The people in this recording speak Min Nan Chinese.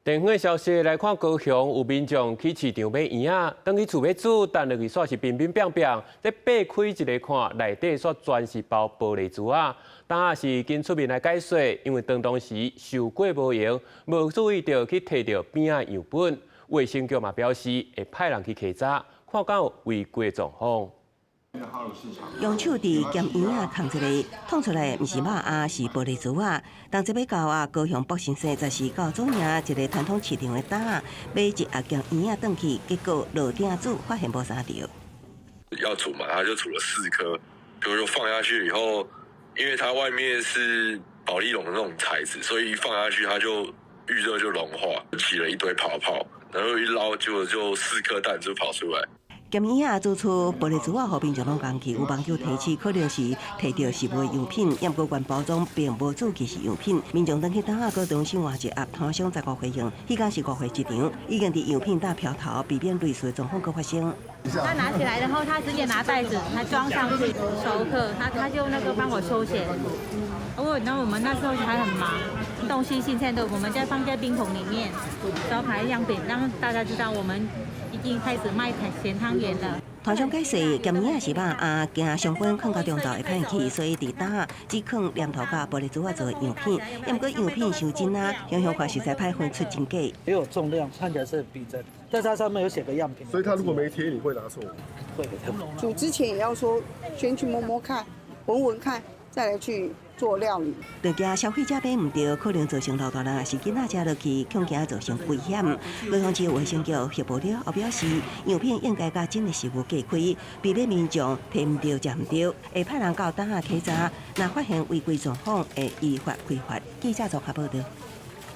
電視消息來看，高雄有民眾去市場買圓仔，轉去厝欲煮，等落去煞是乒乒乓乓，這擘開一个看，內底煞全是包玻璃珠仔。當下是緊出面來解說，因為當時收過無閒，無注意著去提著邊仔樣本。衛生局嘛表示會派人去稽查，看敢有違規狀況。用手佇鹹圓仔囥一个，創出來毋是肉仔，是玻璃珠仔。當這欲到啊，高雄北新社14總營一个傳統市場的檔仔，買一盒鹹圓仔轉去，結果落鼎煮發現無啥著。要煮嘛，他就煮了四顆，就放下去以後，因為它外面是保麗龍的那種材質，所以一放下去它就遇熱就融化，起了一堆泡泡，然後一撈就四顆蛋就跑出來。鹹圓仔煮出玻璃珠仔，予民眾攏講起，有網友提醒可能是提著食物樣品，毋過原包裝並無註記是樣品。民眾轉去檔仔，閣重新換一盒，攤商15歲用，彼工是5歲一場，已經佇樣品搭飄頭，避免類似狀況閣發生。他拿起來，然後他直接拿袋子，他裝上去收客，他就那個幫我收錢。哦，那我們那時候還很忙，東西新鮮的，我們再放在冰桶裡面，招牌樣品，讓大家知道我們已經開始賣鹹湯圓了。攤商解釋，鹹圓仔是肉仔，驚商品囥到中晝會歹去，所以佇檔仔只囥黏土佮玻璃珠仔做樣品。毋過樣品傷真啊，鄉鄉看實在歹分出真假。也有重量，看起來是很逼真，但是它上面有寫個樣品。所以他如果沒貼，你會拿錯？會。煮之前也要說，先去摸摸看，聞聞看，再來去做料理。就驚消費者買毋著，可能造成老大人抑是囡仔食落去，恐驚造成危險。高雄市衛生局協報了後表示，樣品應該佮真的食物隔開，避免民眾提毋著食毋著，會派人到檔仔稽查，若發現違規狀況，會依法開罰。記者綜合報導。